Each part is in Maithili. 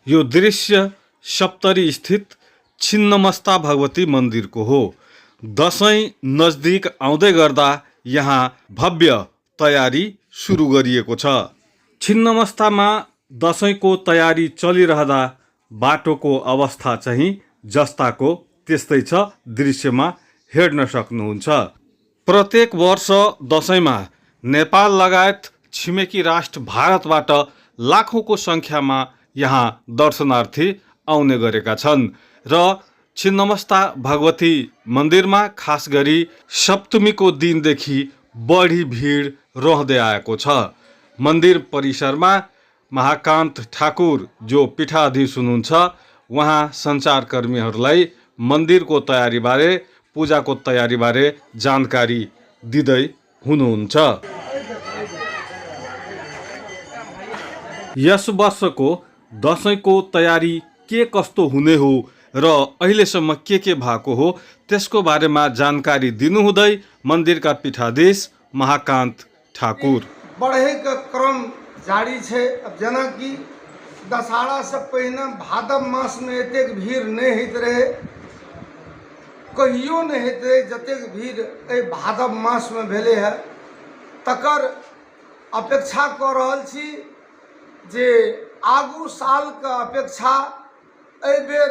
यो दृश्य सप्तरी स्थित छिन्नमस्ता भगवती मन्दिरको हो। दसैँ नजदिक आउँदै गर्दा यहाँ भव्य तयारी सुरु गरिएको छ। छिन्नमस्तामा दसैँको तयारी चलिरहँदा बाटोको अवस्था चाहिँ जस्ताको त्यस्तै छ, दृश्यमा हेर्न सक्नुहुन्छ। प्रत्येक वर्ष दसैँमा नेपाल लगायत छिमेकी राष्ट्र भारतबाट लाखौँको सङ्ख्यामा यहाँ दर्शनार्थी आउने गरेका छन् र छिन्नमस्ता भगवती मन्दिरमा खास गरी सप्तमीको दिनदेखि बढी भिड रहँदै आएको छ। मन्दिर परिसरमा महाकान्त ठाकुर जो पीठाधीश हुनुहुन्छ, उहाँ सञ्चारकर्मीहरूलाई मन्दिरको तयारीबारे, पूजाको तयारीबारे जानकारी दिँदै हुनुहुन्छ। यस वर्षको दसैँको तयारी के कस्तो हुने हो र अहिलेसम्म के भएको हो, त्यसको बारेमा जानकारी दिनुहुँदै मन्दिरका पीठाधीश महाकान्त ठाकुर। बढ़ैके क्रम जारी छै। अब जेनाकि दशहरासँ पहिने भादव मासमे एतेक भीड़ नहि होइत रहै, कहियो नहि होइत रहै जतेक भीड़ एहि भादव मासमे भेलै हँ। तकर अपेक्षा कऽ रहल छी जे आगू सालके अपेक्षा एहिबेर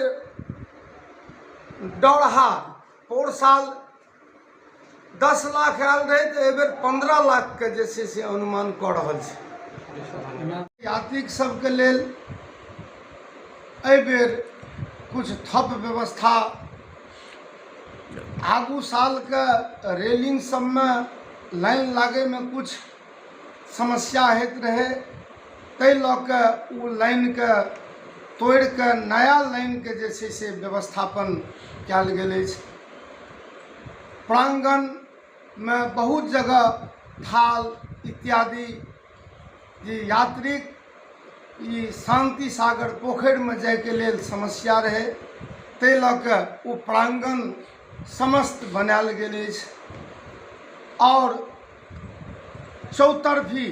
डरहा पौर साल 10 लाख आयल रहै तऽ एहिबेर 15 लाखके जे छै से अनुमान कऽ रहल छी। यात्रिक सबके लेल एहिबेर किछु थप व्यवस्था, आगू सालके रेलिंग सबमे लाइन लागैमे किछु समस्या होइत रहै, ताहि लऽ कऽ ओ लाइनके तोड़ि कऽ नया लाइनके जे छै से व्यवस्थापन कयल गेल अछि। प्राङ्गणमे बहुत जगह थाल इत्यादि जे यात्रिक ई शान्ति सागर पोखरिमे जाइके लेल समस्या रहै, ताहि लऽ कऽ ओ प्राङ्गण समस्त बनायल गेल अछि। आओर चौतरफी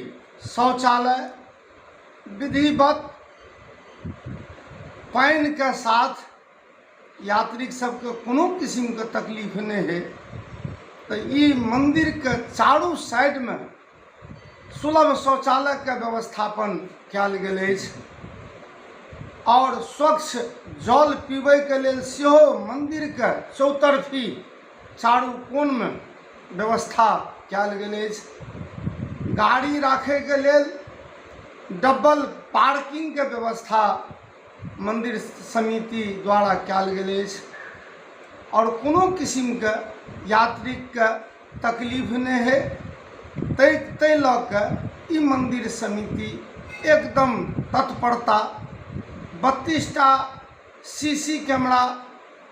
शौचालय विधिवत पानिके साथ यात्रिक सबके कोनो किसिमके तकलीफ नहि होइ, तऽ ई मन्दिरके चारू साइडमे सुलभ शौचालयके व्यवस्थापन कयल गेल अछि। आओर स्वच्छ जल पीबैके लेल सेहो मन्दिरके चौतरफी चारू कोणमे व्यवस्था कयल गेल अछि। गाड़ी राखैके लेल डबल पार्किंगके व्यवस्था मन्दिर समिति द्वारा कयल गेल अछि। आओर कोनो किसिमके यात्रिकके तकलीफ नहि होइ, ताहि लऽ कऽ ई मन्दिर समिति एकदम तत्परता 32टा सी सी कैमरा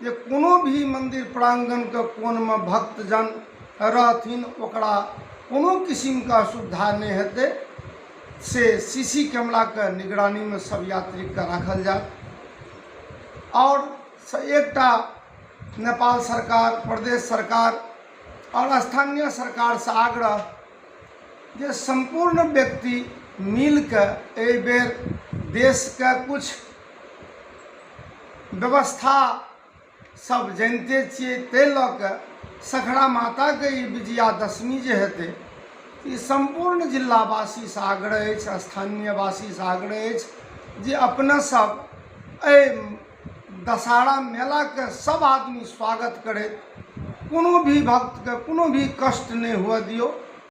जे कोनो भी मन्दिर प्राङ्गणके कोनमे भक्तजन रहथिन ओकरा कोनो किसिमके असुविधा नहि हेतै, से सी सी कैमराके निगरानीमे सब यात्रीके राखल जायत। आओर एकटा नेपाल सरकार, प्रदेश सरकार आओर स्थानीय सरकारसँ आग्रह जे सम्पूर्ण व्यक्ति मिलके एहिबेर देशके किछु व्यवस्था सब जनिते छियै, ताहि लऽ कऽ सखड़ा माताके ई विजयादशमी जे हेतै ई सम्पूर्ण जिलावासीसँ आग्रह अछि, स्थानीयवासीसँ आग्रह अछि जे अपने सब एहि दशहरा मेलाके सब आदमी स्वागत करैत कोनो भी भक्तके कोनो भी कष्ट नहि हुअ दियौ।